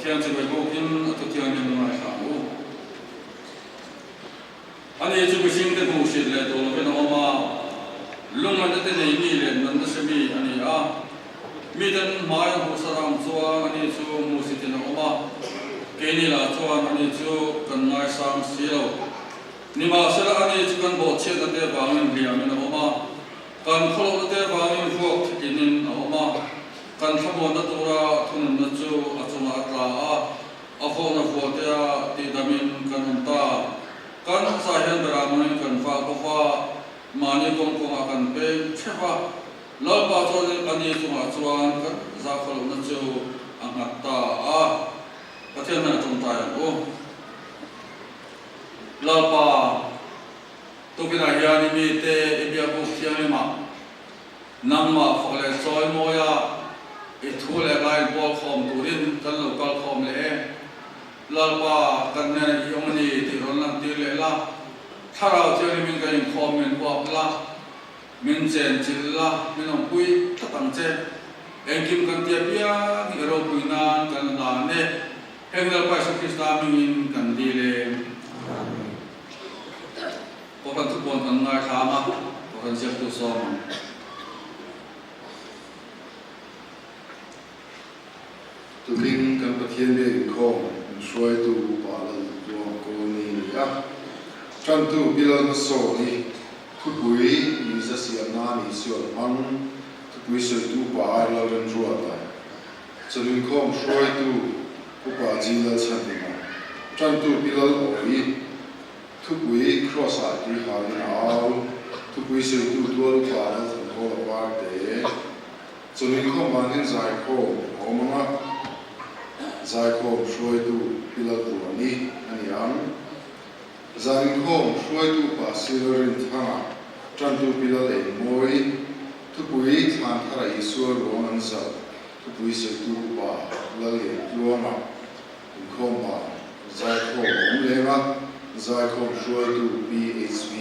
Pathian chibai bawkin a thuthianghlim ngaithla ang u. Ani chu mihringte hmuhsit leh duh lovin a awm a, lungngaihna te nei mi leh natna hre mi a ni a. Miten hmai an hmuh sar ang chuan ani chu hmuhsitin a awm a, keini lah chuan ani chu kan ngaisang si lo. Nimahsela ani chu kan bawhchhiatna te vangin hliamin a awm a, kan khawlohna te vangin vuak thitlinin a awm a, kan thlamuanna tura thununna chu a chungah a tla a. A vawhna vuatea tihdamin kan awm ta. Kan zai hian berah mangin kan vah bawk a, mahni kawng kawngah kan peng theuh a. Lalpa chuan a ni chungah chuan kan zahkhaw lohna chu a nghat ta a. Pathian hnenah tawngtai ang u. Lalpa, tukinah hian i mite i biakbuk thianghlimah Nangmah fak leh chawi mawia i thu leh line pawl khawm turin kan lo kal khawm leh e. Lalpa, kan hnenah i awm a ni tih rawn lantir leh la, Thlarau Thianghlimin kan inkhawm min uap la, min chen chilh la, min awmpui tlat ang che. Engkim kan tia piang i ropui nan kan hlan e. Heng Lalpa Isu Krista hmingin kan dil e. Amen. Kohhran thupuan kan ngaithlam a, Kohhran ziaktu sawm ang. Tukin kan Pathian biak inkhawm min hruaitu Upa Lalduang Kawlni a ni a, Tantu Pi Lalhmasawni thupui nuihza siam nan Isua hmang thupui sawitu Upa Ai Lalrenruata, Chawinkhawm hruaitu Upa G Lalchhanhima, Tantu Pi Lalawi, Thupui Kraws-ah tui halin a au, thupui sawitu tual upa Lalthanhawla Parte. Chawinkhawm vang hian zaikhawm a awm ang a, zaikhawm hruaitu Pi Lalvuani a ni ang. Zaninkhawm hruaitu Pa Sir Rinthanga, tantu Pi Lal Engmawi, thupui thlan thara Isua ruang an zalh, thupui sawitu Upa Lalliantluanga. Inkhawm ah zaikhawm a awm leng a, zaikhawm hruaitu PHV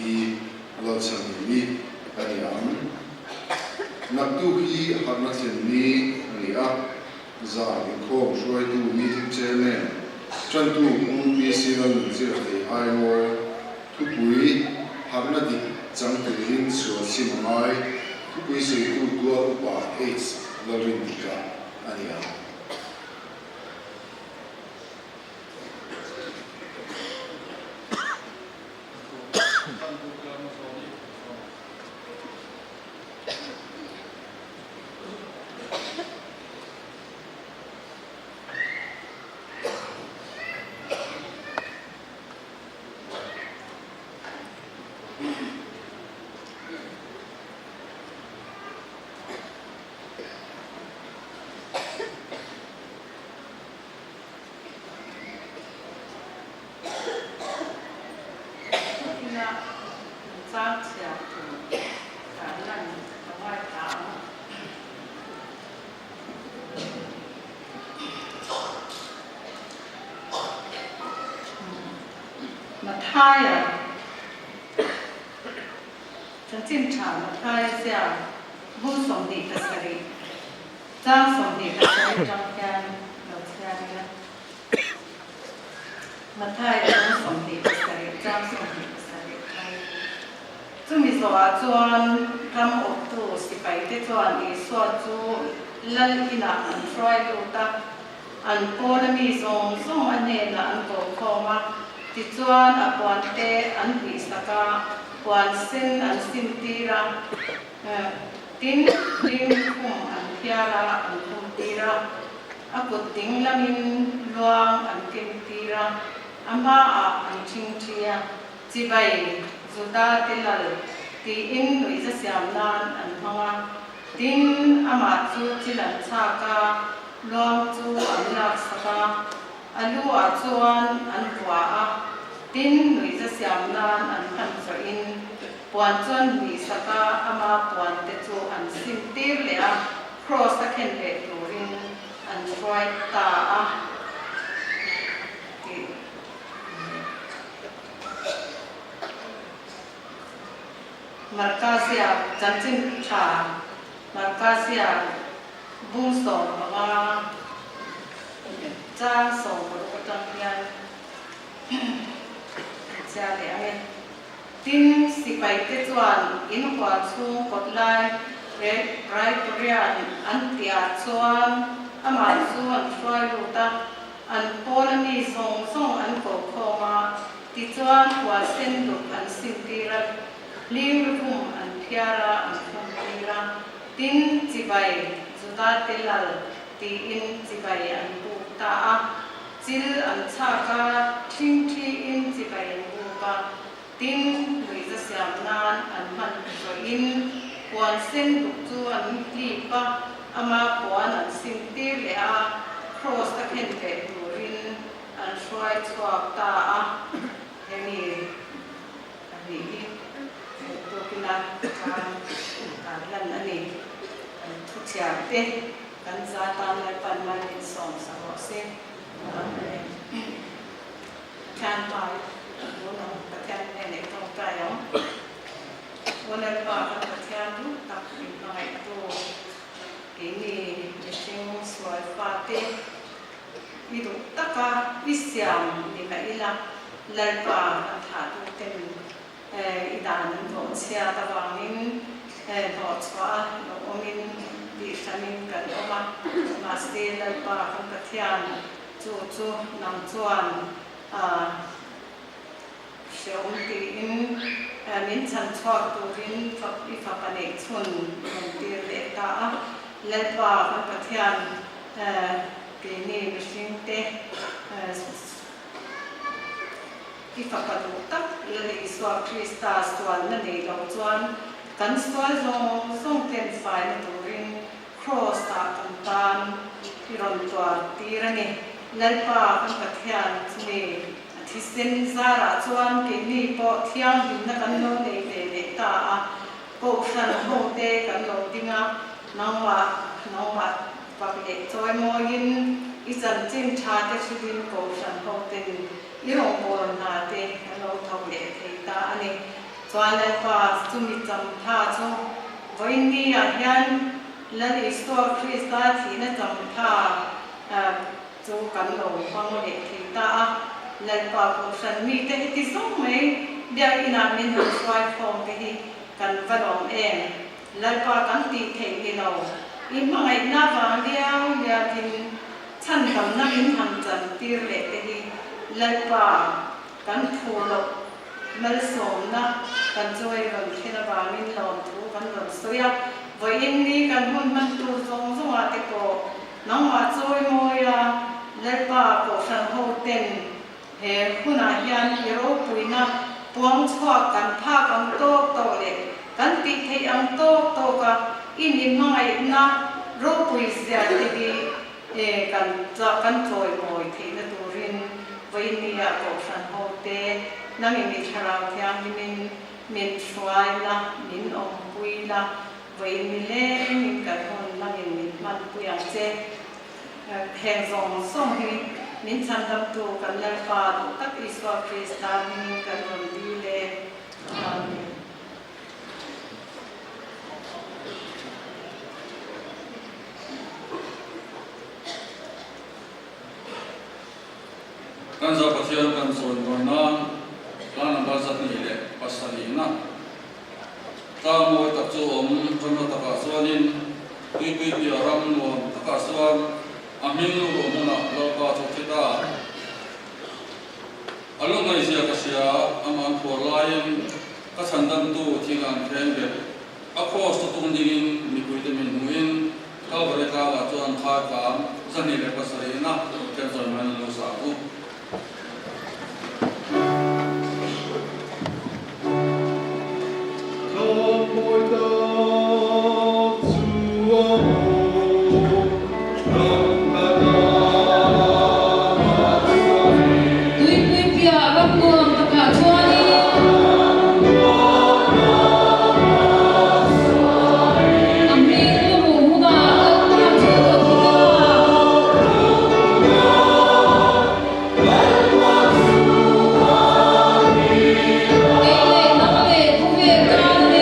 Lalchhanhimi a ni ang. Naktuk hi harhna thlen ni a ni a, zan inkhawm hruaitu meeting chairman tantu Pu PC Lalnunzira thei aiaw thupui harhna dik chang turin sual sim a ngai, thupui sawitu tual upa H Lalrindika a ni ang. Ina chang chhiar tur tarlan ka ngaithla ang. Mathaia Chanchin tha Mathaia ziak bul 27 chang 27 atang hian lo chhiar ila. Mathaia bul 27 chang 27 atang. Chumi zawhah chuan ram awptu sipaite chuan Isua chu lal inah an hruai lut a, an pawna mi zawng zawng a hnenah an kokhawm a, tichuan a puante an hlihsak a, puan sen an sintir a, tin, ding khum an phiar a, an khumtir a, a kut ding lamin luang an kentir a, a hmaah an ṭhingṭhi a. Chibai, Juda te lal, tiin nuihza siam nan an hmang a, tin, amah chu thil an chhak a, luang chu an laksak a, a lu ah chuan an vua a, tin, nuihza siam nan an hman zawhin puan chu an hmihsak a, ama puan te chu an sim tir leh a, kraws a khen leh turin an hruai ta a, tih. Marka ziak chanchin tha Marka ziak bung 15. Chang 16 atang hian ka chhiar leh ang e. Tin, sipaite chuan in huan chhung kawt lai Praetorian an tihah chuan amah chu an hruai lut a, an pawla mi zawng zawng an ko khawm a, tichuan huan sen duk an sintir a, hling lukhum an phiar a, an khum tir a. Tin, chibai Judate lal tiin chibai an buk ta a. Chil an chhak a, ṭhingṭhiin chibai an buk a, tin, nuihza siam nan an hman zawhin puan sen duk chu an hlip a, ama puan an sim tir leh a, kraws a khen leh turin an hruai chhuak ta a. Hemi pahnih hi duhtawkina khan kan lan a ni. Kan thuchhiar te. Kan za tan Lalpan mal min sawm sa rawh se. Amen. Pathian hmai tun ang Pathian hnen eh tawngtai ang. Aw Lalpa kan Pathian duh tak min hmangaihtu keini mihring sual fate i duh taka i siam ni mah ila Lalpa kan thlahtuten I dan an hlawh chhiat avangin hlawh chhuah a lo awmin tih hranin kan awm a, mahse Lalpa kan Pathian chu chu nang chuan hreawm tiin min chhan chhuak turin i fapa neih chhun rawn tir leh ta a. Lalpa kan Pathian keini mihringte I fapa duh tak Lal Isua Krista sualna nei lo chuan kan sual zawng zawng ten faina turin Kraws ah kan tan i rawn tuar tir a ni. Lalpa kan Pathian chumi a thisen zarah chuan keini pawh thianghlimna kan lo nei ve leh ta a, Kohhran ho te kan lo ding a, nangmah nangmah fak leh chawi mawiin i chanchin tha te hrilhin Kohhran ho ten I rawngbawl hna te kan lo thawk leh thei ta a ni. Chuan Lalpa chumi chamtha chu vawiin ah hian Lal Isua Krista thihna chamtha chu kan lo hmang leh thei ta a. Lalpa Kohhran mite heti zawng mai Biakin ah min han hruai khawm te hi kan va lawm em. Lalpa kan tih theih ni lo. I hmangaihna vang liau liauin Chhandamna min han chantir leh te hi Lalpa kan phur loh malsawmna kan chawi rawn thlen avangin lawmthu kan rawn sawi a, vawiin ni kan hun hman tur zawng zawngah te pawh nangmah chawi mawi a Lalpa Kohhran ho ten he hunah hian i ropuina puang chhuak kan phak ang tawk tawk leh kan tih theih ang tawk tawk a i ni hmangaihna ropui zia te hi E kan kan chawimawi theihna turin vawinia Kohhran hote nangin i Thlarau Thianghlimin min hruai la, min awmpui la, vawiin nilengin kan hun nangin min hmanpui ang che. Heng zawng zawng hi min chhandamtu kan Lalpa duh tak Isua Krista hmingin kan rawn dil e. Amen. Kan za Pathian kan chawi mawi nan hla number 207 na tlang mawi tak chu awm ṭanna takah chuanin tuipui piah ram nuam takah chuan a hming luh hmunah Lalpa chu thi ta. A lungngaihzia ka hria, amah an phuar laiin ka chhandamtu thing an khen bet. A kraws chu tung dingin mipuite min hmuhin Kalvari tlangah chuan thai tlang 207 na ken chawi mai an lo sa ang u. Tlang mawi tak chu a awm, ram khat ah chuanin. Tuipui piah ram nuam takah chuanin. A hming luruh hunah Lalpa chu ka thi ta. Kei leh nang leh khawvel tan a ni.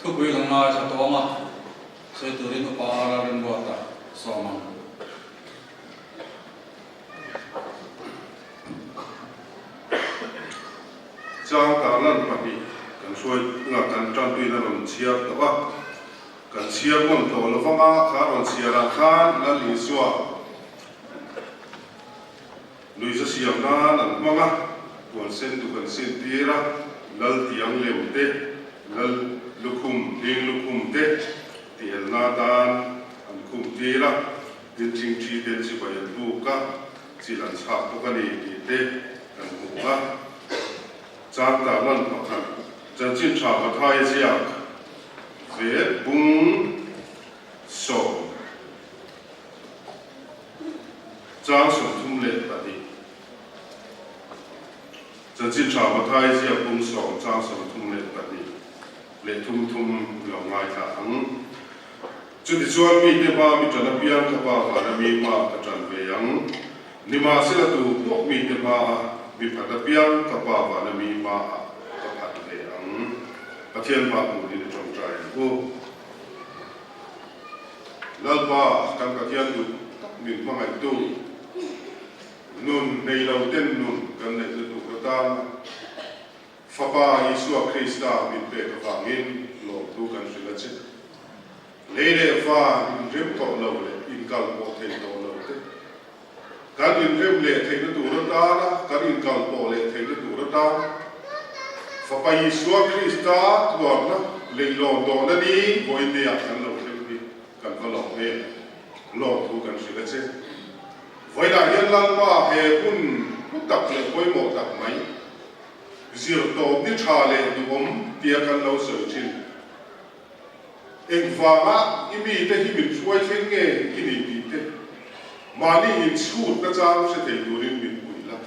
Thupui kan ngaithla tawng a, sawi turin Upa Lalrinbuata sawm ang. Chang tarlan pahnih kan hruai nga kan tantuina rawn chhiar tawh a, kan chhiar nawn tawh lo vang a, kha rawn chhiarah khan Lal Isua Nuihza siam nan an hmang a, puan sen duk an sin tir a, lal tiang lem te, lal lukhum, hling lukhum te tihelna atan an khum tir a, tin thingthi ten chibai an buk a, chil an chhak bawk a ni tih te kan hmu a. Chang tarlan pakhat, Chanchin tha Mathai ziak ve bung sawm. Chang 32 Chanchin tha Mathai ziak bung sawm chang 32 leh thum thum lo ngaithla ang. Chutichuan mite hma mi tan apiang ka pa vana mi hma ka tan ve ang. Nimahsela tu pawh mite hma a mi phat apiang ka pa vana mi hma ah ka phat ve ang. Pathian hma turin i tawngtai ang u. Lalpa, kan Pathian duh tak min hmangaihtu, nun nei lo ten nun kan neihna tur atana Fapa Isua Krista min pek avangin lawmthu kan hrilh a che. Lei leh van inrem tawh lo leh inkalpawh thei tawh lo te, kan inrem leh theihna tur atana kan inkalpawh leh theihna tur atana Fapa Isua Krista tuarna leihlawn dawhna ni vawiinneah kan lo thleng hi kan va lawm em? Lawmthu kan hrilh a che. Vawiinah hian Lalpa he hun hlu tak leh pawimawh tak mai zirtawp ni tha leh duhawm tia kan lo sawi thin. Engvanga i mite hi min hruai thleng nge i ni tih te mahni inchhut na chang hre thei turin min pui la.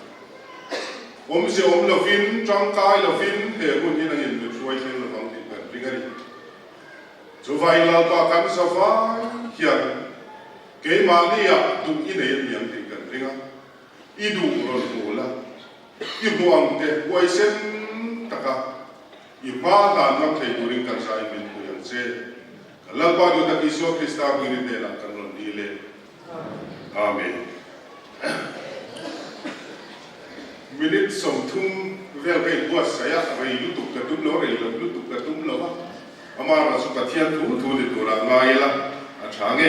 Awmze awm lovin, tangkai lovin he hun hi nangin min hruai thleng lovang tih kan ring a ni. Chuvai Lalpa kan za vai hian keimahniah duh i nei a ni ang tih kan ring a, i duh rawn hmu la, i hmu ang te huaisen taka i hma hlan ngam thei turin kan zai min pui ang che. Kan Lalpa duhtak Isua Krista hmingin hnenah kan rawn dil e. Amen. Minute 30 vel ka inbuatsaih a, rei lutuk ka tum lo, rei lo lutuk ka tum lo a, amaherawhchu Pathian thu thu ni turah ngai ila a tha nge.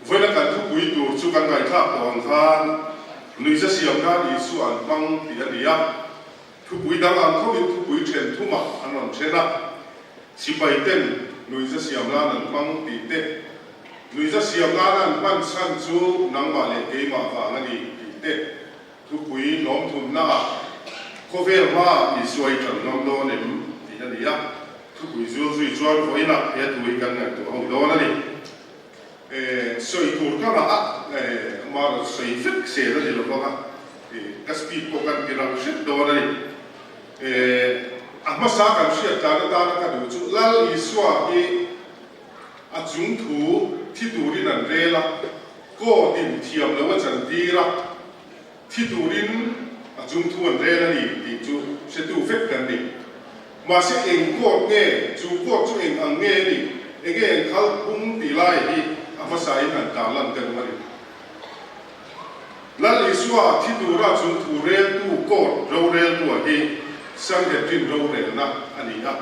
Vawiina kan thupui tur chu kan ngaihthlak tawh ang khan nuihza siam nan Isua an hmang tih a ni a, thupui dang ang thovin thupui then thumah an rawn then a, sipai ten nuihza siam nan an hmang tih te, nuihza siam nana an hman chhan chu nangmah leh keimah vang a ni tih te, thupui hlawmthumnaah khawvel hmaah Isua i tan ngam dawn em tih a ni a, thupui zul zui chuan vawiinah he thu hi kan ngaihtuah ho dawn a ni. Sawi tur ka ngah a, ama rawn sawi vek zel a ni lo vang a, ka speed pawh kan ti rang hret dawn a ni. A hmasa kan hriat tlan atana ka duh chu Lal Isua hi a chung thu thi turin an rel a, court in thiam lo a chantir a, thi turin a chung thu an rel a ni tih chu hretu vek kan ni. Mahse eng court nge, chu court chu eng ang nge a nih, enge eng khal phung tih lai hi a hmasa in han tarlan ka duh a ni. Lal Isua thi tura chung thu reltu court roreltua hi Sanhedrin rorelna a ni a.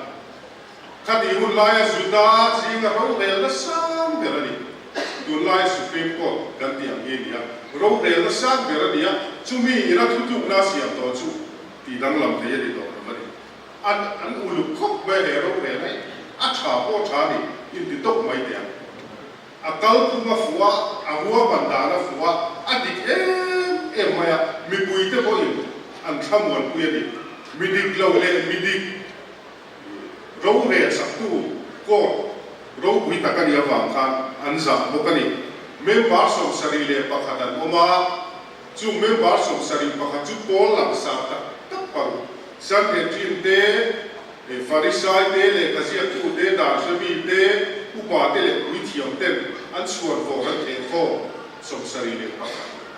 Khatih hun laia Juda zinga rorelna sang ber a ni. Tunlai Supreme Court kan tih ang hi a ni a, rorelna sang ber a ni a, chumi ina thutlukna siam tawh chu tih danglam thei a ni tawh lo a ni. An an uluk khawp mai a he rorelna hi a tha pawh tha a ni inti tawp mai teh ang. A kalphung a fuh a, a ruahman dan a fuh a, a dik em em mai a, mipuite pawhin an thlamuanpui a ni. Mi dik lo leh mi dik. Rorel saktu court ropui tak a nih avang khan an zah bawk a ni. Member 71 an awm a, chung member 71 chu pawl langsar tak tak paruk, Sanhedrin te, Farisai te, lehkha ziaktu te, dan hremi te, upa te leh puithiam ten an chhuan vawr an theh khawm 71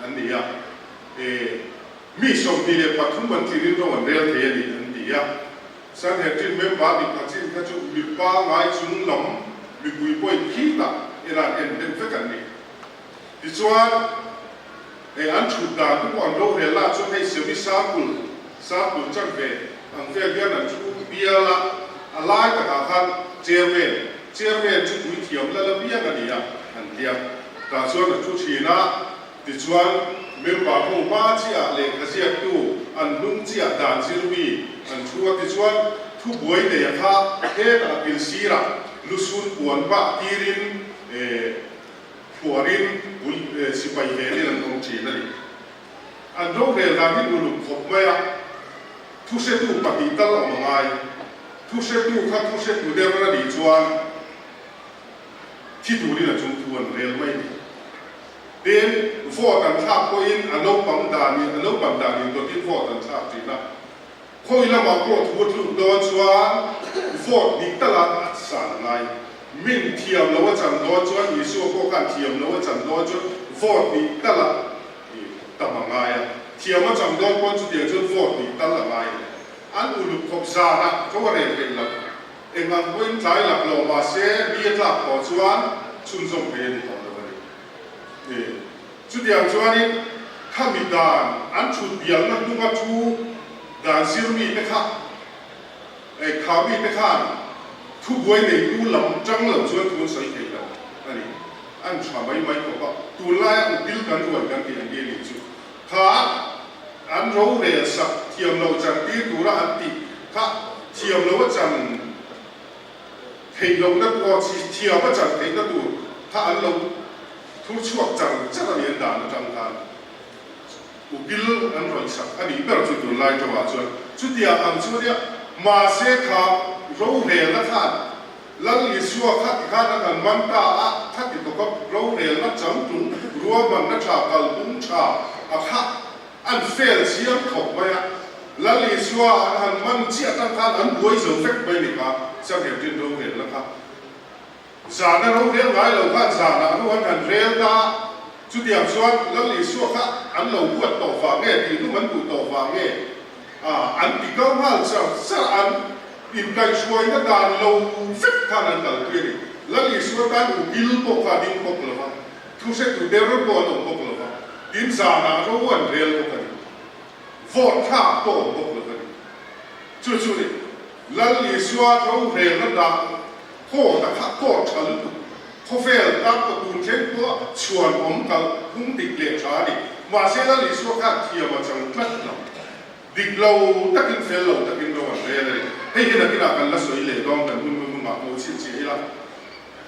an ni a. Mi 23 an tlirin ro an rel thei a ni an ti a. Sanhedrin member dik kha chin kha chu mi pangai chung lam mipui pawhin khi tak eran en deuh vek an ni. Tichuan, hei an thut dan te pawh an rorel lah chuan hei semi circle, circle chan ve ang vel hian an thu bial a, a lai takah khan chairman, chairman chu puithiam la la piang a ni a an ti a. Tah chuan a thu thin a. Tichuan, member ho hma chiah lehkha ziaktu an hnung chiah dan zirmi an thu a. Tichuan, thubuai nei a kha hetah kil sirah lusun puan pah tirin phuarin bul sipai velin an awm thin a ni. An rorel dan hi uluk khawp mai a, thuhretu pahnih tal awm a ngai. Thuhretu kha thuhretu der a nih chuan thi turin a chungthu an rel mai a ni. Tin, vote an thlak pawhin a naupang danin, a naupan danin dawtin vote an thlak thin a. Khawi lamah pawh thu a tluk dawn chuan vote dik tala a san a ngai. Min thiam lo a chan dawn chuan, Isua pawh khan thiam lo a chan dawn chuan vote dik tala tam a ngai a. Thiam a chan dawn pawn chutiang chuan vote dik tal a ngai. An uluk khawp zanah ro a rel theih loh. Eng ang pawhin tlai lak lo mahse mi a tlak tawh chuan chhunzawm thei a ni tawh lo a ni. E. Chutiang chuanin khami dan an thut bialna hnunga thu dan zirmi te kha e kha mi te khan thubuai neitu lam tang lo chuan thu an sawi thei lo a ni. An tha mai mai khawp a, tunlaia ukil kan ruai kan tih ang hi a nih chu. Kha an rorel sak thiam lo chan tir tura an tih kha thiam lo a chan theih lohna aw thiam a chan theihna tur kha an lo thur chhuak char char a ni an dan atang khan ukil an rawn sak a nih ber chu tunlai tawngah chuan chutiang ang chu ania mahse kha rorelna khan Lal Isua kha ti khan a kan man ta a, kha ti tawka rorelna changtlung ruahmanna tha kalpung tha a kha an fail chiang khawp mai a. Lal Isua an han man chiah tang khan an buai zo vek mai ni kha Sanhedrin rorelna kha. Zana rorel ngai lo khan zanah ru an han rel ta a, chutiang chuan Lal Isua kha an lo huat tawh vang nge, tihhlum an duh tawh vang nge an ti kal nghal char char an. Inkaihhruaina dan lo vek khan an kalpui a ni. Lal Isua tan ukil pawh kha a ding bawk lo va, thuhretu der pawh an awm bawk lo va, tin zanah ro an rel bawk a ni. Vote thlak pawh a awm bawk lo va ni. Chu chu ni, Lal Isua ro relna dah court a kha court tha lutuk, khawvel tan pawh tun thleng pawha chhuan awm kal phung dik leh tha a ni. Mahse Lal Isua khan thiam a chang tlat lo. Dik lo takin fel lo takin ro an rel a ni. Hei hi nakinah kan la sawi leh dawn kan hun hnuhnungah pawh chhinchhiah ila.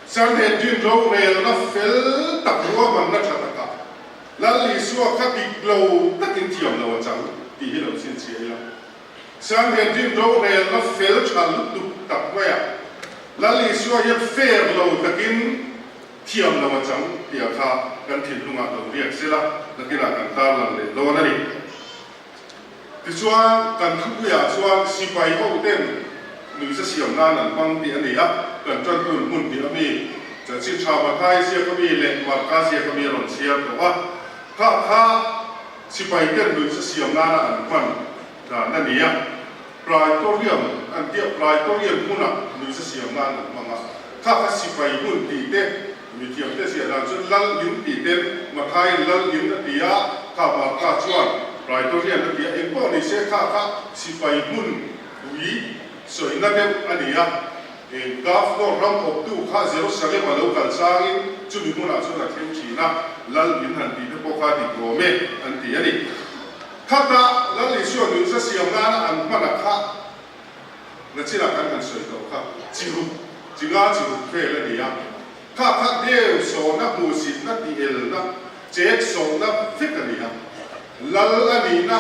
Sanhedrin rorelna fel tak ruahmanna tha takah Lal Isua kha dik lo takin thiam lo a chang tih hi lo chhinchhiah ila. Sanhedrin rorelna fel tha lutuk tak maiah Lal Isua hian fair lo takin thiam lo a chang tih a kha kan thinlungah lo riak sela nakinah kan tarlang leh dawn a ni. Tichuan, kan thupuiah chuan sipai hoten nuihza siam nan an hmang tih a ni a, kan ṭantu hmun tih a mi, chanchin ṭha Mathai ziaka mi leh Marka ziaka mi a rawn chhiar tawh a, kha kha sipai ten nuihza siam nana an hman dan a ni a, Praetorium an tia, Praetorium hmunah nuihza siam nan an hmang a, kha kha sipai hmun tih te Mithiamte ziah dan chu Lal in tih ten Mathaiin Lal in a ti a, kha Marka chuan Praetorian a ti a, eng pawh ni se kha kha sipai hmun pui sawina deuh a ni a, eng Governor ram awptu kha Jerusalem a lo kal changin chumi hmunah chuan a thleng thin a, Lal in han tih te pawh kha dik rawm e an ti a ni. Khata Lal Isua nunza siam nana an hman a kha Na chinah kan han sawi tawh kha chi ruk, chi nga chi ruk vel a ni a. Kha kha deu sawhna, hmuhsitna, tihelna, chek sawhna vek a ni a. Lal a nihna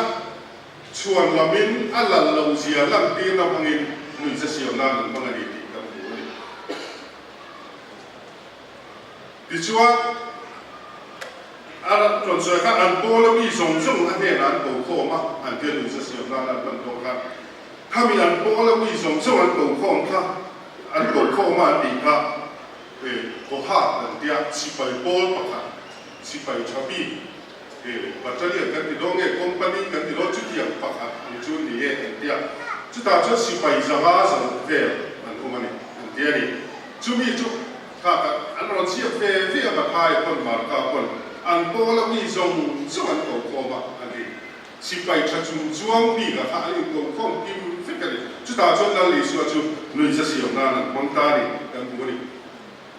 chhuan lamin a lal lo zia lantirna hmangin nuihza siam nan an hmang a ni tih kan hmu a ni. Tichuan, a rawn sawi khan an pawla mi zawng zawng a hnenah an ko khawm a, an tia nuihza siam nan an hman tawh khan. Khami an pawla mi zawng zawng an ko khawm kha, an ko khawm a an tih kha e Kohat an tia, sipai pawl pakhat, sipai tha bik e battalion kan ti dawn nge company kan ti dawn chutiang pakhat ang chu ni e an tia. Chutah chuan sipai zanga zo vel an awm a ni an tia ni. Chumi chu kha ka an rawn chhiat ve ve a Mathai pawn Marka pawn an pawla mi zawng zawng an ko khawm a an ti. Sipai tha chung chuang bik ah kha an inko khawm kim vek a ni. Chutah chuan Lal Isua chu nuihza siam nan an hmang ta a ni kan hmu a ni.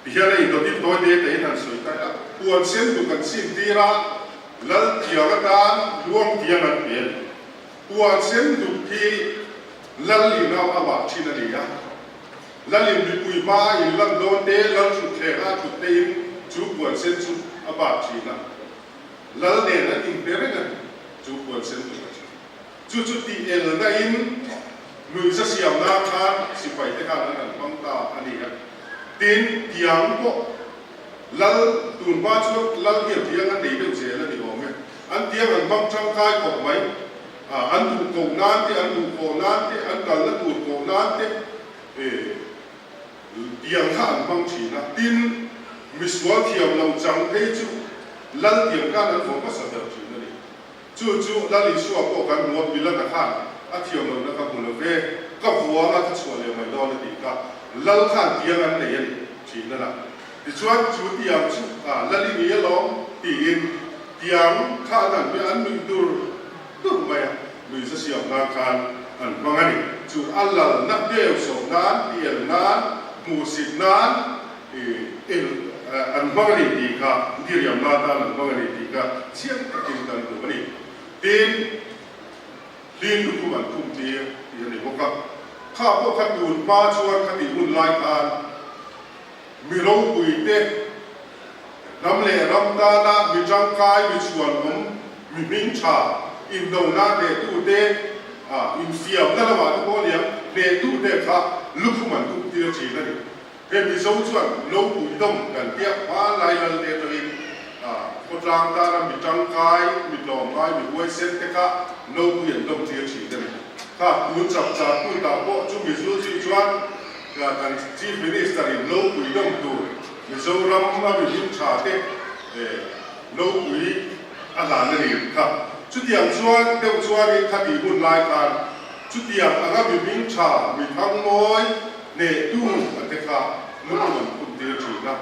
Tihian a indawtin tawi te te in han sawi ta ila, puan sen duk an sin tir a, Lal tiang atan luang tiang an pe a ni. Puan sen duk hi Lal in a amah thin a ni a. Lal in mipui hma a in lan dawn te, Lal thutthleng a thut te in chu puan sen chu a bat thin a. Lal nen an inpe reng a ni, chu puan sen tur a chu. Chu chu tih elna in nuihza siam nan khan sipai te khan an han hmang ta a ni a. Tin, tiang pawh Lal tun hma chuan Lal hian tiang a nei deuh zel a ni awm e. An tiang an hmang tangkai khawp mai. An duh koh nan te, an duh khawh nan te, an kalna tur koh nan te, Tiang kha an hmang thin a, tin, misual thiam lo chang phei chu Lal tiang khan an vawm hmasa ber thin a ni. Chu chu Lal Isua pawh kan hmu a, Pilata khan A thiam lohna ka hmu lo ve, ka vuanga ka chhuah leh mai dawn a tih kha Lal khan tiang an nei a ni thin a la. Tichuan chu tiang chu Lal i ni alawm tiin tiang kha an han hmeh an nuih dur dur mai a, nuihza siam nan khan an hmang a ni. Chu a lalna deu sawh nan, tiel nan, hmuhsit nan el an hmang a ni tih kha, diriamna atan an hmang a ni tih kha chiang takin kan hmu a ni. Tin. Hling lukhum an khum tir tih a ni bawk a, kha pawh kha tun hma chuan khatih hun lai khan mi ropuite, hnam leh ram tana mi tangkai, mi chhuanawm, mi hming tha, indona hnehtute, infiamna lamah te pawh aniang hnehtute kha lukhum an khum tir thin a ni. He Mizo chuan Lopui dawm kan piah hma lai lal te atangin khawtlang tana mi tangkai, mi tlawmngai, mi huaisen te kha Lopui an dawm tir thin a ni. Kha tun chap char tu tah pawh chu Mizo chu chuan kan Chief Minister in Lopui dawm tur Mizoram a mi hlim tha te Lopui a hlan a ni kha. Chutiang chuan deuh chuanin khatih hun lai khan chutiang anga mi hming tha, mi thangmawi, Hnehtu a te kha lukhum an khum tir thin a,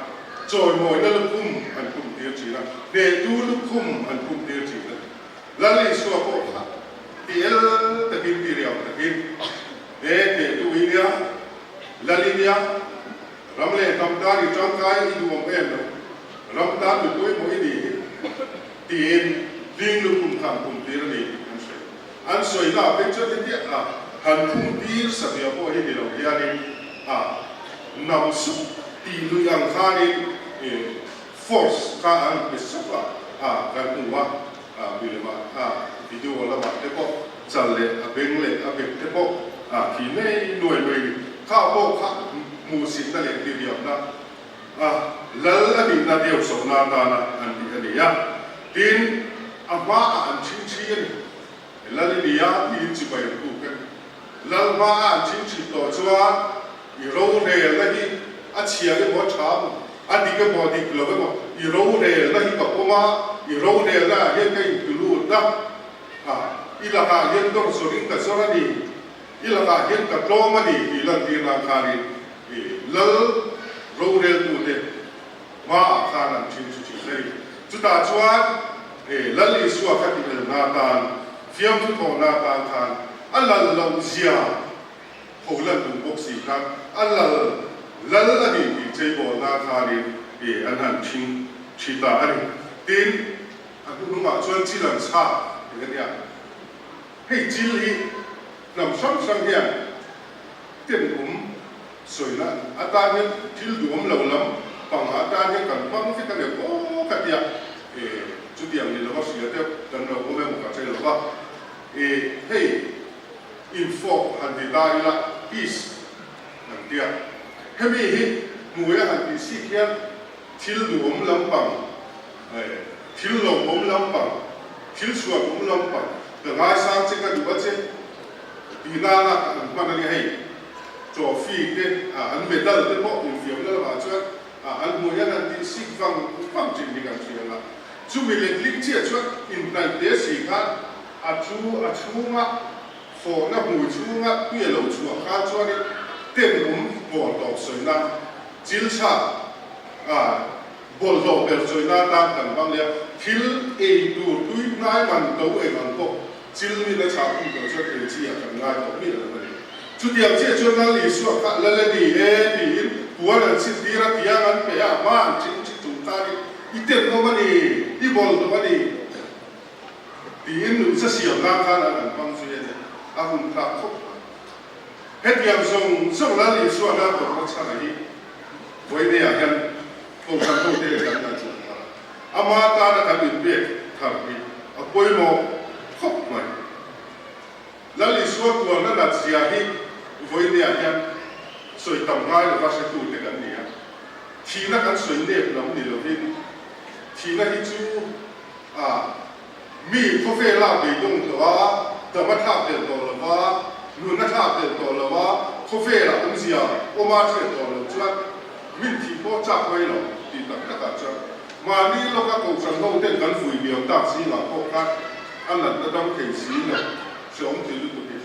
chawimawina lukhum an khum tir thin a, hnehtu lukhum an khum tir thin a. Lal Isua pawh kha ti el takin ti riau takin, He hnehtu i nia, Lal i nia, ram leh hnam tan i tangkai i duhawm em lo, ram tan mi pawimawh i ni hi, tiin hling lukhum kha an khum tir a ni tih kan hre. An sawi lah phei chuan heti a han khum tir satliah pawh hi ni lo hianin a nam sup tih lui ang khanin force kha an pe sup a, a kan hmu a, a milema a video lamah te pawh chal leh a beng leh a bek te pawh a thi nei nuai mai ni. Kha pawh kha hmuhsitna leh diriamna a lal a nihna deuh sawhna atana an tih a ni a. Tin, a hmaah an chhingchhi a ni. Lal i nia tiin chibai an tuk a ni. Lal hmaah an chhingchhit tawh chuan i rorelna hi a chhia emaw a tha emaw, a dik emaw a dik lo emaw, i rorelna hi ka pawm a, i rorelna ah hian ka intulut a, a, i lakah hian dawr zawrin ka zawr a ni, i lakah hian ka tlawm a ni tih lantir nan khanin i lal roreltute hmaah khan an ṭhin chu ṭhin a ni. Chutah chuan he Lal Isua kha tihelna atan, fiamthu thawhna atan khan a lal loh zia ho lan duh bawk si khan a lal lal a ni tih cheibawlna khanin he an han ṭhing ṭhi ta a ni. Tin, a hnuhnungah chuan chil an chhak tih a nia. Hei chil hi hnam hrang hrang hian tenawm sawina atan hian thil duhawm lo lam pang atan hian kan hmang vek a ni aw ka tia e chutiang ni lova hria deuh kan lo awm emaw ka hre lova e hei infawk han ti ta ila peace an tia hemi hi hmuia han tih sik hian thil duhawm lampang e thil lawmawm lampang thil chhuanawm lampang ka ngaisang che ka duh a che tih nana an hman a nia hei. Trophy te an medal te pawh infiamna lamah chuan an hmuh hian an tih sik vang vang thin hi kan hria ang a. Chumi letling chiah chuan inhnaih te si khan a chu a chhunga fawhna hmui chhunga tui a lo chhuah khan chuanin tenawm bawl tawp sawina chil chhak bawlhhlawh ber sawina atan kan hmang leh a, thil ei tur tui hnai man to eng ang pawh Chil mi la chah khum tawh chuan ei chi ah kan ngai tawh miah lo a ni. Chutiang chiah chuan Lal Isua kha Lal a ni e tiin puan an chhit tir a, tiang an pe a, a hma an ching chi chung khanin i tenawm a ni, i bawl tawh a ni tiin nuihza siam nan khan an han hmang zui a ni. A hun thlak khawp mai. Hetiang zawng zawng Lal Isua hla tawrhna chhan a hi vawineah hian Kohhran hote leh kan ngaihtuah thar a, ama tana kan inpek thar hi a pawimawh khawp mai. Lal Isua tuarna nat zia hi vawineah hian sawi tam ngai lova hretute kan ni a, thihna kan sawi nep lam ni lovin thihna hi chu a mi khawvela beidawng tawh a, dam a thlak tel tawh lova, nun a thlak tel tawh lova, khawvela awmzia awma hriat tawh lo chuan min thih pawh chak mai lo tih tak takah chuan mahni lawka kohhran ho ten kan vui liam tak zingah pawh khan a natna dam thei si lo hreawm thei lutuk hi.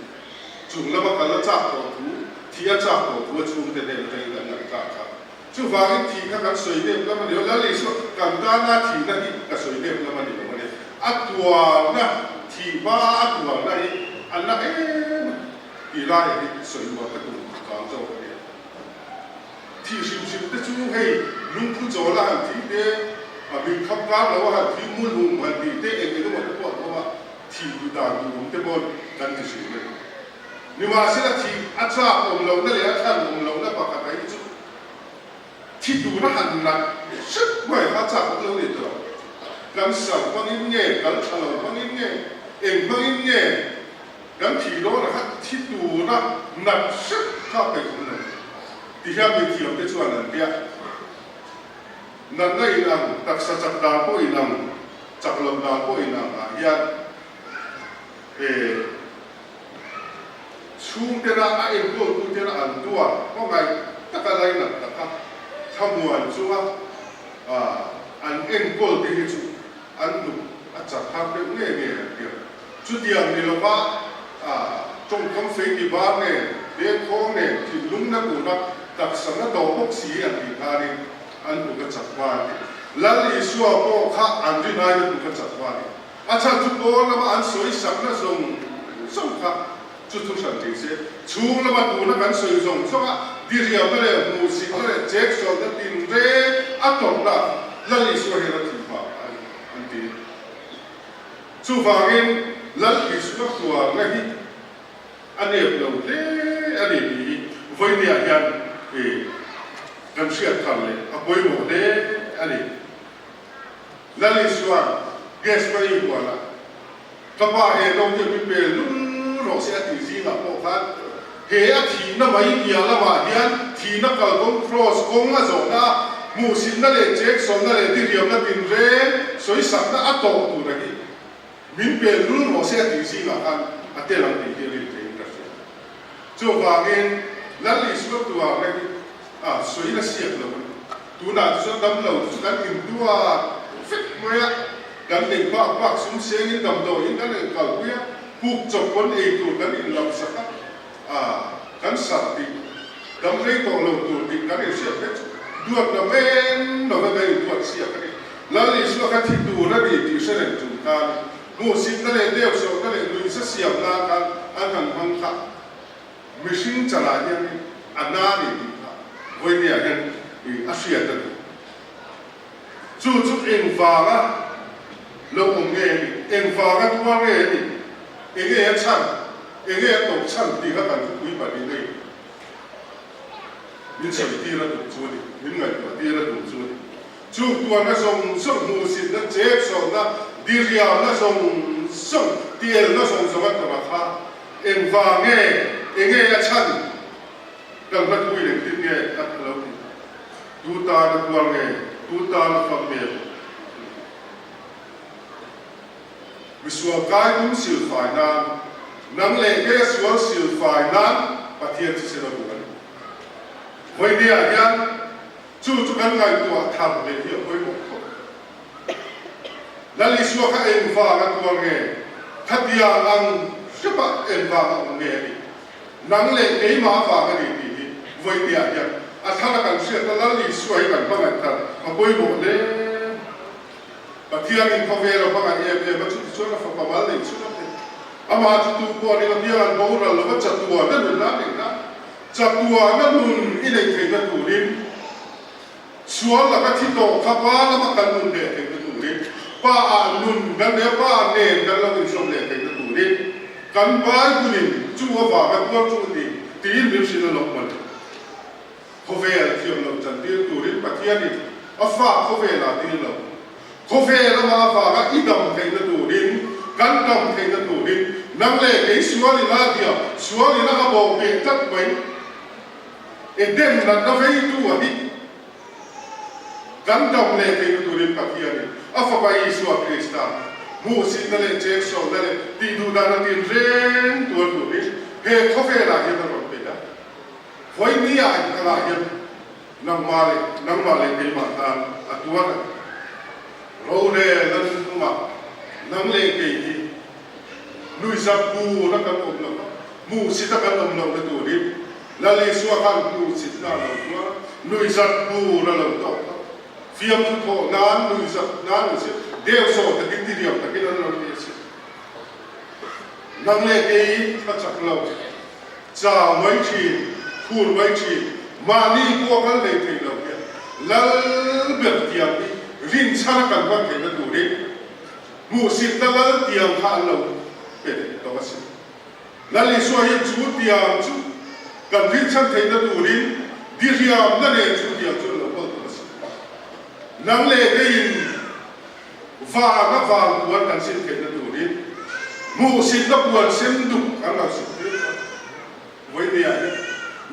Chung lama kal a chak tawh thu, thi a chak tawh thu a chhungte hnen atangin kan ngaihthlak kha. Chuvangin thi kha kan sawi nep lam a ni lo, Lal Isua kan tana thihna hi ka sawi nep lam a ni lo a ni. A tuarna, thih hmaa a tuarna hi a na em a tih laiah hi sawi uar ka tum vang zawk a ni. Thih hrim hrim te chu hei lungphu chawl a han thih te, a min kham kar lo a han thih, mulhum han tih te eng eng emaw te pawh an awm a, thih duh dan duh awm te paw'n kan ti hrim a ni. Nimahsela thih a chak awm lohna leh a thlan awm lohna pakhat a hi chu thi tura han nat hrep mai kha chak awm lo ni tawh. Kan sar hmangin nge, kal tha lo hmangin nge, eng hmangin nge kan thih dawnah kha thi tura nat hrep kha a peih awm lo. Tihian mithiamte chuan an tia. Natna inang, taksa chak dan pawh inang, chak loh dan pawh inang ah hian he chhungtena a enkawltutena an tuar hmangaih taka lainat taka thlamuan chunga an enkawl te hi chu an hnuk a chak har deuh nge nge an ti a. Chutiang ni lova tawngkam fei ti bar nen, dengkhawng nen, thinlung na tuna taksa na tawh bawk si an tih khanin an hnuk a chak hma an ti. Lal Isua pawh kha an rin aiin a hnuk a chak hma a ni. A chhan chu pawn lama an sawi sakna zawng zawng kha chu thu hran thei se, chhung lama tuna kan sawi zawng zawnga diriamna leh hmuhsitna leh cheksualna tinreng a tawrhna Lal Isua hian a thih hma an ti. Chuvangin Lal Isua tuarna hi a nep lo hle a ni tih hi vawinia hian kan hriat thar leh a pawimawh hle a ni. Lal Isua'n Gethsemane huanah ka pa he no hi mi pel lul rawh se a tih zingah pawh khan he a thihna mai piah lamah hian thihna kalkawng cross kawng a zawhna a hmuhsitna leh cheksawlna leh diriamna tinreng sawisakna a tawh tur a hi min pel lul rawh se a tih zingah khan a tel ang tih hi a rin theiin ka hria. Chuvangin Lal Isua tuarna hi a sawi la siak lo a ni. Tunah te chuan damlo te chu kan intuar vek mai a, kan nei bak bak sum sengin damdawiin kan inkalpui a, puk chawp pawn ei tur kan inlamsak a, ah kan sarh tih dam rei tawh lo tur tih kan inhriat vek chu duat la men lova kan intuat siak a ni. Lal Isua kha thi tur a ni tih hre reng chung khan hmuhsitna leh deuhsawhna leh nuihza siamna khan an han hmang kha mihring chalah hian a na a ni tih kha vawinia hian a hriat a ni. Chu chu engvanga lo awm nge a nih? Engvanga tuar nge a nih? Enge a chhan? Enge a tawp chhan tih kha kan thupui pahnih nei min sawi tir a duh chu a ni, min ngaihtuah tir a duh chu a ni. Chung tuarna zawng zawng, hmuhsitna, chêksawlna, diriamna zawng zawng, tielna zawng zawng a tawrh a kha engvang nge? Enge a chhan? Kan hla thui leh thil nge a lo tih? Tu tan a tuar nge? Tu tan a fam nge? Misual kai tum silfai nan, nang leh kei a sual silfai nan Pathian thisen a buai. Vawinia hian chu chu kan ngaihtuah thar leh hi a pawimawh khawp. Lal Isua kha eng vang a tuar nge? Khatia ang hrep ah eng vang a awm nge a nih? Nang leh keimah vang a ni tih hi vawinia hian a thar a kan hriat a, Lal Isua hi kan hmangaih thar a pawimawh hle. Pathianin khawvel a hmangaih em em a, chuti chuan a fapa mal neih chhun a pe. Amah chu tu pawh ring apiang an boral lova chatuana nun a neih na, chatuana nun i neih theihna turin, sual laka thi tawh kha Pa lama kan nun leh theihna turin, Pa ah nun kan leh Pa nen kan lo inzawm leh theihna turin kan Bible-in chu avanga tuar chu a ni tiin min hrilh a lawm mawle. Khawvel thiam lo chantir turin Pathianin a fa khawvel ah dil lo. Khawvel ama avanga i dam theihna turin, kan dam theihna turin, nang leh kei sual ila dia, sual ila a bawh beh tlat mai. Eden natna veitu a hi kan dam leh theihna turin Pathianin a Fapa Isua Krista hmuhsitna leh cheksawlna leh tihduhdahna tinreng tuar turin he khawvelah hian a rawn pe a. Vawinia a inkalh ah hian nangmah leh nangmah leh keimah tan a tuar a ni. Rorel a nunphungah nang leh kei hi nuihzat bur a kan awm lo va. Hmuhsit a kan awm lohna turin Lal Isua khan hmuhsitna a lo tuar a, nuihzat tur a lo tawk a, fiamthu thawh nan nuihzat nan an si, deuhsawh takin tiriam takin an lo ti a si. Nang leh kei thla chak lo, chau mai thin, khur mai thin, mahni pawh kal hlei thei lo hian Lal ber tiang hi rinchhan a kan hman theihna turin hmuhsitna Lal tiang kha an lo pe tawh a si. Lal Isua hian chu tiang chu kan rinchhan theihna turin dihriamna nen chu tiang chu an lo kawl tawh a si. Nang leh keiin vanga vang puan kan sin theihna turin hmuhsitna puan sen duk an lo sin tir tawh. Vawinia hian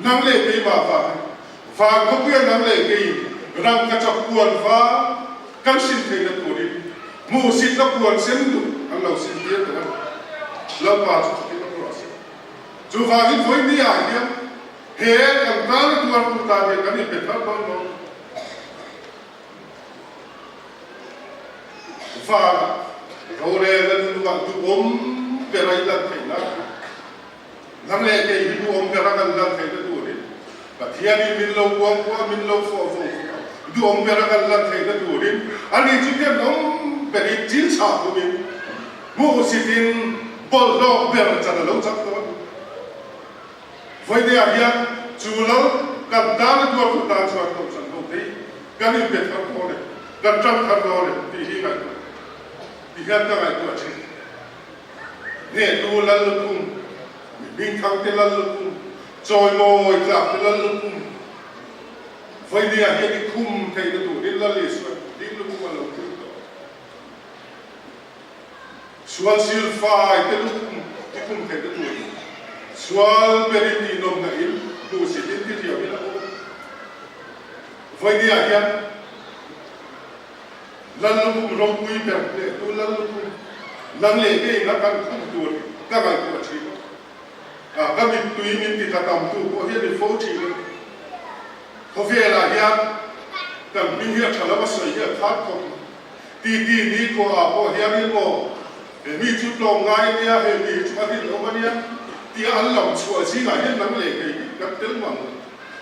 nang leh keimah vangin van khawpuia nang leh keiin rangkachak puan vang kan sin theihna turin hmuhsitna puan sen duk an lo sin tir tawh a ni. Lalpa chu chutin a ruah a si. Chuvangin vawinia hian he kan tana tuartu tan hian kan inpe thar dawn lo. Vana rorelna nunah duhawm ber a inlan theihna. Nang leh kei hi duhawm ber a kan lan theihna turin Pathianin min lo kuang kuah a, min lo fawh vawng vawng a, duhawm ber a kan lan theihna turin ani chu tenawm berin chil chhah humin hmuhsitin bawlhhlawh ber chan a lo chak tawh a ni. Vawideah hian chu lo kan tan a tuar thu tan chuan Kohhran ho te hi kan inpe thar dawn e, kan tang thar dawn e tih hi ngaihtuah ti hian ka ngaihtuah thin. Hnehtu lal lukhum, mi hmingthangte lal lukhum, chawimawi tlakte lal lukhum, Vawinia hian i khum theihna turin Lal Isua ding lukhum a lo thil tawh. Sual silfaite lukhum i khum theihna turin sual berin tihnawmna in hmuhsit in tithiam in a awm. Vawinia hian Lal lukhum ropui ber hnehtu Lal lukhum nang leh kei na kan khum tur ka ngaihtuah thin a, ka mittui min ti tla tam tu pawh hi a ni fo thin a ni. Khawvelah hian kan hming hi a tha lo a sawi hi a khat khawp mai. Titi ni khuaah pawh hian in aw he mi chu tlawm ngai ania, he mi hi chu a rinawm ania tia an lam chhuah zingah hian nang leh kei hi kan tel mang lo.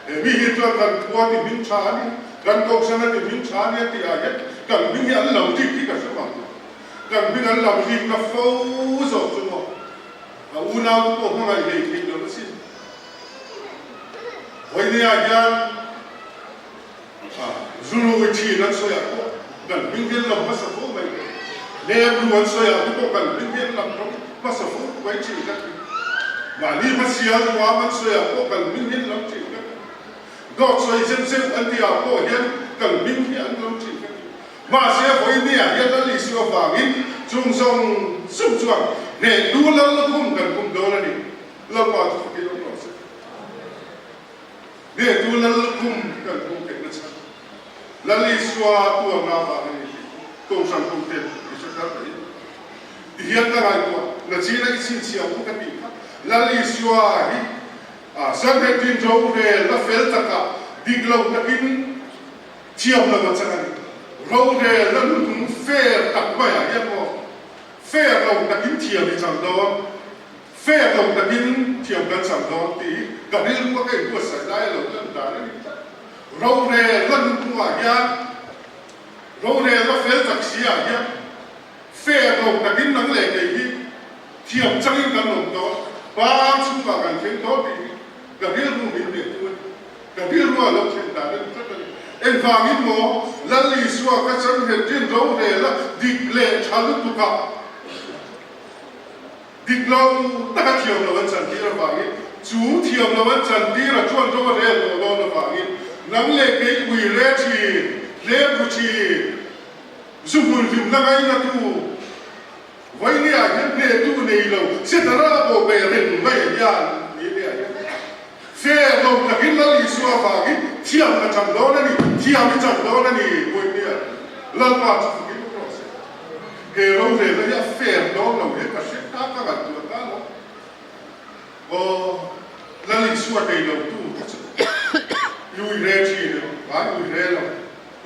He mi hi chuan kan khua ti hming tha a ni, kan kohhran a ti hming tha a nia tih ah hian kan hming hi an lam rik hi ka hre mang lo. Kan hming an lam rik na fo zawk chu maw a unau te pawh hmangaih hlei theih lo asin. Vawinia hian zurui thin an sawi ah pawh kan hming hi an lam hmasa fo mai thei. Lemru an sawi ah te pawh kan hming hi an lam hmasa fo mai thin ka ti. Mahni hmasial nuam an sawi ah pawh kan hming hi an lam thin ka ti. Dawt sawi zeuh zeuh an tih ah pawh hian kan hming hi an lam thin ka ti. Mahse vawinia hian Lal Isua vangin chung zawng zawng chuan hnehtu Lal lukhum kan kum dawn a ni. Lalpa chu fakin awm rawh se. Hnehtu Lal lukhum kan kum theihna chhan Lal Isua tuarna avangin a ni tih Kohhran kum te i hre thar mai. Ti hian ka ngaihtuah, Nachina i chhinchhiah u ka tih kha Lal Isua hi Sanhedrin rorel la fel takah dik lo takin thiam lo a chang a ni. Rorel la hnuhnung fair tak maiah hian maw fair lo takin thiam i chang dawn. Fair lo takin thiam kan chang dawn tih hi ka rilru a ka inbuatsaih lai a lo lan dan a ni tlat. Rorel la nunphungah hian rorel la fel tak si ah hian fair lo takin nang leh kei hi thiam changin kan awm dawn, pa chhungah kan thleng dawn tih hi ka rilru min hneh tu a ni. Ka rilru a lo thlen dan a ni tlat a ni. Engvangin maw Lal Isua ka chan nghet rin rorel a dik leh tha lutuk ah Dik lo taka thiam lo an chantir avangin, chu thiam lo an chantir a chuan ro a rel tawh dawn avangin, nang leh kei ui re thin, hlep ru thin, zu hmun hlimna ngaina tu, Vawinia hian hnehtu nei lo Setana a bawh ve reng mai hian ni nia hian fair lo takin Lal Isua avangin thiam ka chang dawn a ni, thiam i chang dawn a ni, Vawinia Lalpa chu fakin awm rawh se. He rorelna hi a fair dawn lo hian ka hre ta, ka ngaihtuah ta lo. Aw, Lal Isua nei lo tu te chu i ui re thin em? Ai ui re lo.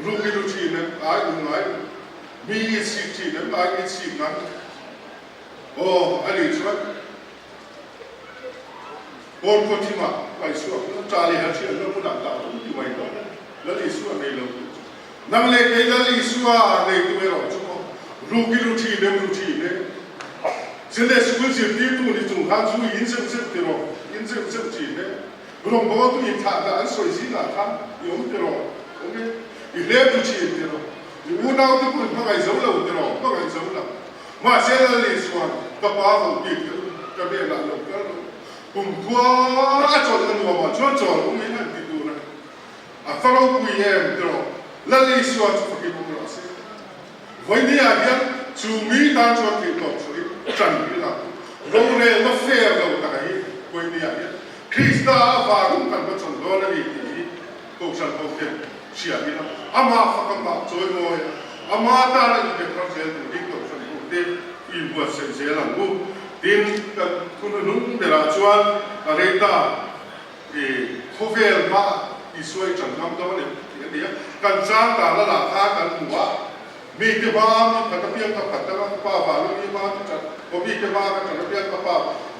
Ruk i lu thin em? Ai u ngai lo. Mi i chhip thin em? Ai i chhip ngai lo. Aw, a nih chuan. Pawn khaw thimah paisuak la ṭa leh ha ṭhian la hmunah dah rum ti mai dawn a ni. Lal Isua nei lo tu chu. Nang leh kei Lal Isua nei tu erawh chu maw ruk i ru ṭhin em ru ṭhin e. Sunday School zirtirtu ni chung khan zu i in zeuh zeuh ti rawh, in zeuh zeuh ṭhin e. Rawngbawltu inthlah dah an sawi zingah khan i awm ti rawh, awm e. I hlep ru ṭhin ti rawh. I unaute pawh in hmangaih zo lo ti rawh, hmangaih zo lo. Mahse Lal Isua'n ka pa vohbik te u ka hnenah lo kal rawh. Kumkhua a chawlh a nuamah chuan chawl um in an ti tur a ni. A fa ropui em ti rawh. Lal Isua chu fakin awm rawh se. Vawinia hian chu mi tan chuan theihtawp chhuahin ṭan hi lak u. Rorelna fair lo taka hi vawinia hian Krista avangin kan va chawn dawn a ni tih hi Kohhran ho hian hria ila, amah fak amah chawimawi a, ama tana inbek ram zel tur hi Kohhran ho te inbuatsaih zel ang u. Tin, kan thuhnuhnung berah chuan a rei ta i khawvel hma Isua i ṭan ngam dawn em tih a ni a, kan chang dan a lah kha kan hmu a, mite hma mi khat apiang ka khat anga ka pa vanlawmi hma ka ṭan, aw mite hma ka ṭan apiang ka pa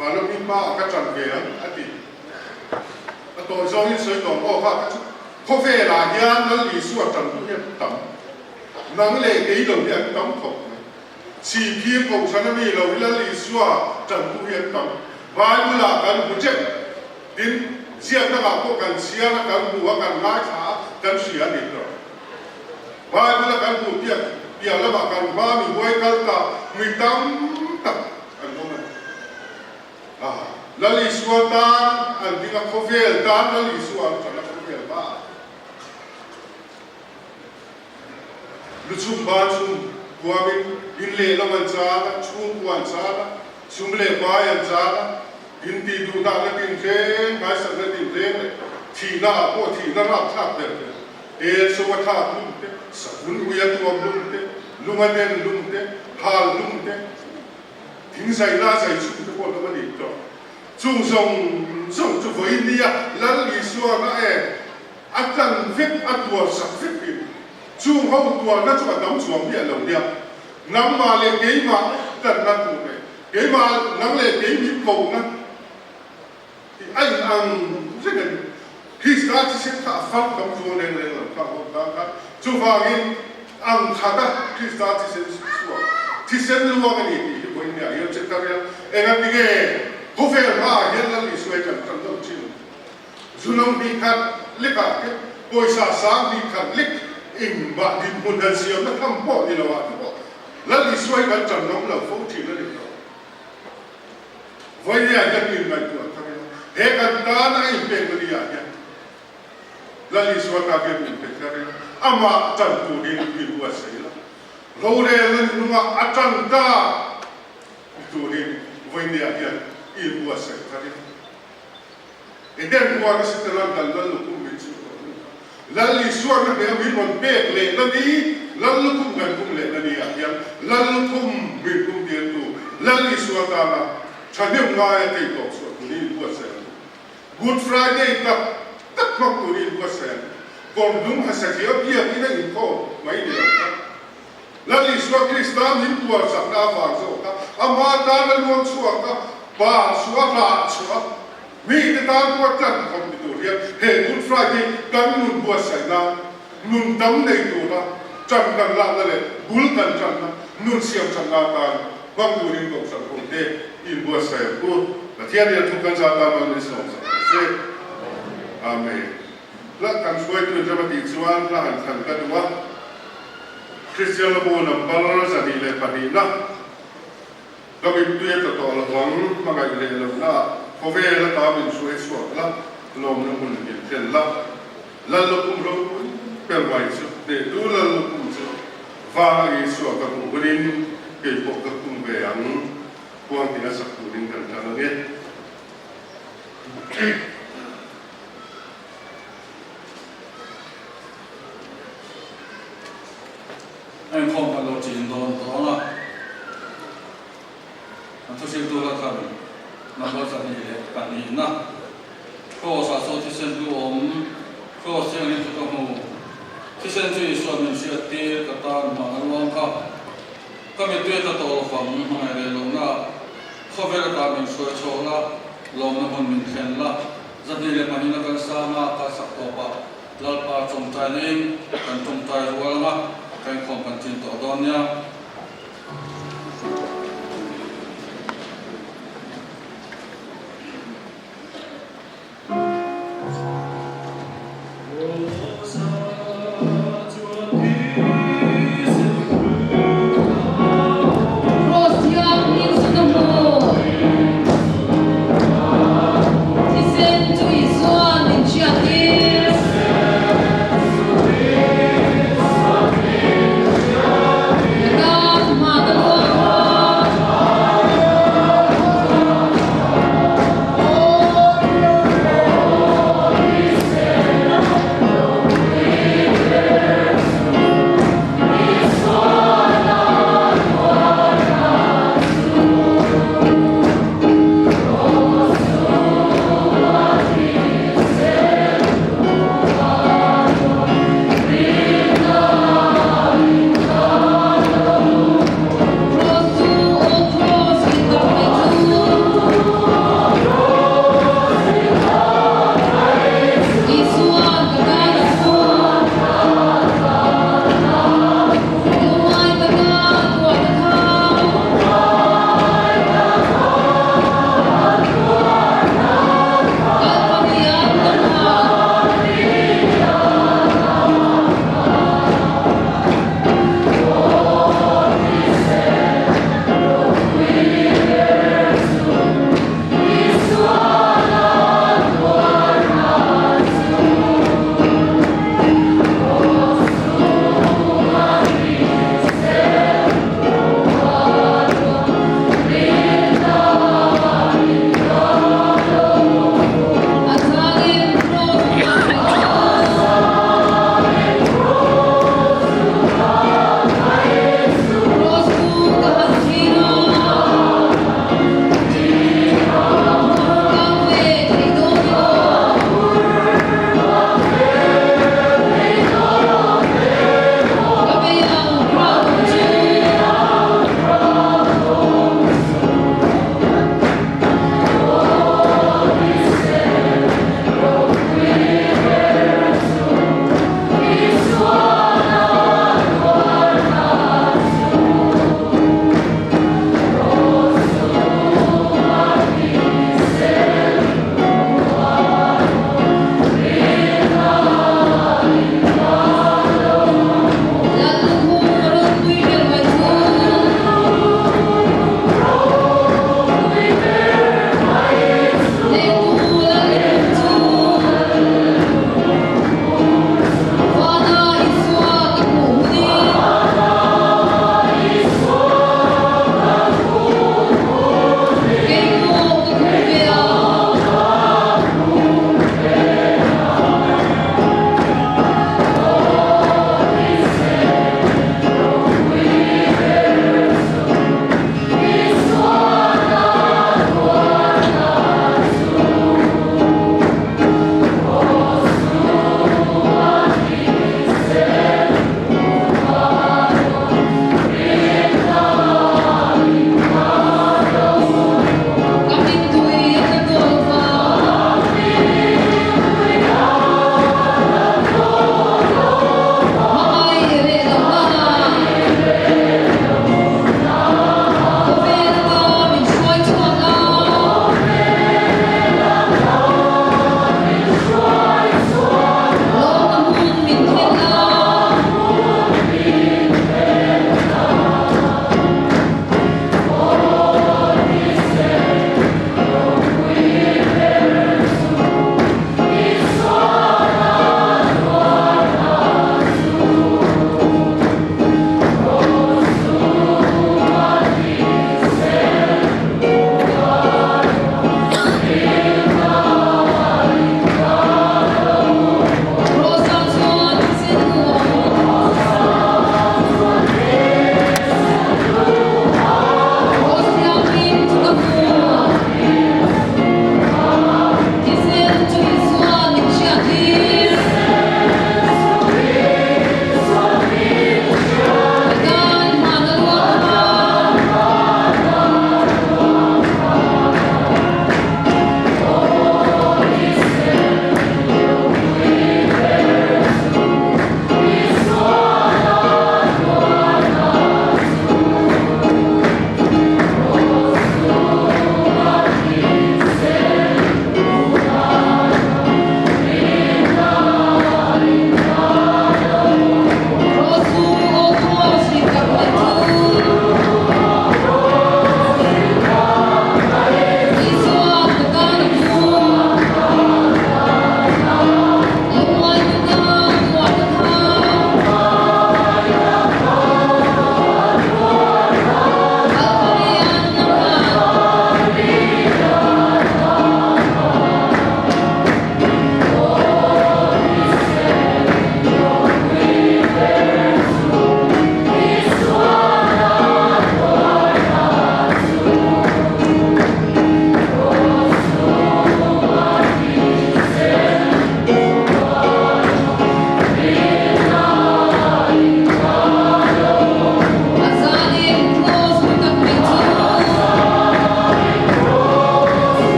vanlawmi hma ah ka ṭan ve ang a ti. A tawi zawngin sawi tawh aw kha ka chu khawvelah hian Lal Isua ṭan tu hi an tam, nang leh kei lo hi an tam khawp mai. Chhipphir kohhran a mi lo hi Lal Isua ṭan tu hi an tam. Bible ah kan hmu ṭeuh. Tin, ziak dangah pawh kan chhiar a, kan hmu a, kan ngaithla a, kan hria a ni tawh. Bible a kan hmuh piah piah lamah kan hma mi huai kal ta mi tam tak an awm a ni. Ah, Lal Isua tan an ding a, khawvel tan Lal Isua an ṭan a, khawvel hmaah. Lu chhum ban chhum huamin in lehlam an chan a, chhungkua an chan a, sum leh pai an chan a, in tih duhdah na tinreng, ngaisakna tinreng leh thihna ah pawh thihna rapthlak ber ber, el so a thlak lum te, savun ui a tuam lum te, lung a den lum te, hal lum te, thing zaina a zai chhum te pawh an awm a ni tawh. Chung zawng zawng chu vawiin nia Lal Isua na e. A tlan vek, a tuar sak vek in chung ho tuarna chu a dam chuang miah lo nia. Nangmah leh keimah tlanna tur leh keimah nang leh kei min kohna hi a in ang reng a ni. Krista thisen kha a far dam zual reng reng lo kha ho tan khan. Chuvangin ang khata Krista thisen chhuak, thisen luang a ni tih hi vawiin nia hian che ta rial. Engatinge khawvel hmaah hian Lal Isua hi kan tan lo thin? Zulong hnih khat lekah te, pawisa sang hnih khat lek engmah dinhmun han siamna tham pawh ni lo ah te pawh Lal Isua hi kan ṭan ngam lo fo ṭhin a ni tawh. Vawinia hian min ngaihtuah thar ila, he kan tana a inpekna ni ah hian Lal Isua ta hian min pe thar ila, amah ṭan turin min buatsaih ila, rorelna nunah a ṭan ta ni turin vawinia hian inbuatsaih thar ila. Eden huan a Sitaran kan Lal lukhum min chhuh tawh hnu kha Lal Isua na hmel min rawn pek leh na ni, Lal lukhum kan kum leh na ni ah hian Lal lukhum min kum tirtu Lal Isua tana thahnem ngaia thei tawh chhuah tur hi inbuatsaih ang u. Good Friday tak tak hmang tur hi inbuatsaih ang u. Kawrhnung hasa thiam biakin a inkhawm mai ni lo kha. Lal Isua Krista min tuar chakna avang zawk a, ama tana luang chhuak a, pa chhuah rah chhuah a, mite tan pawh tlan khawp ni tur hian he Good Friday kan nun buatsaih nan nun dam nei tura tan kan lakna leh bul kan tanna nun siam thatna atan hmang turin Kohhran Hote inbuatsaih ang u. Pathian hian thu kan zah tan mal min sawm sak ang che. Amen. Hla kan hruaitu in rem a tih chuan hla han thlan ka duh a, Kristian Labu number 202 na ka mittui a tla tawh lovang, hmangaih leh lohna ah khawvel ata min hruai chhuak la, lawmna hmun min thlen la, Lal lukhum ropui ber mai chu hnehtu Lal lukhum chu vang a Isua ka hmuh hunin kei pawh ka khum ve ang, khuang tina sak turin kan tan ange. A inkhawm kan lo chin dawn dawn a, an thuhriltu la khan number 22 na Kraws ah saw thisen lu awm, Kraws thianghlim chu ka hmu, thisen chu Isua min hriat tir ka tan hmang a luang kha, ka mittui a tla tawh lovang hmangaih leh lohna ah khawvel ata min hruai chhuak la. Lawmna hmun min thlen la. 22 na kan sang a, ka sak tawpah Lalpa tawngtaina in kan tawngtai rual anga, ka inkhawm kan chin tawh dawn nia.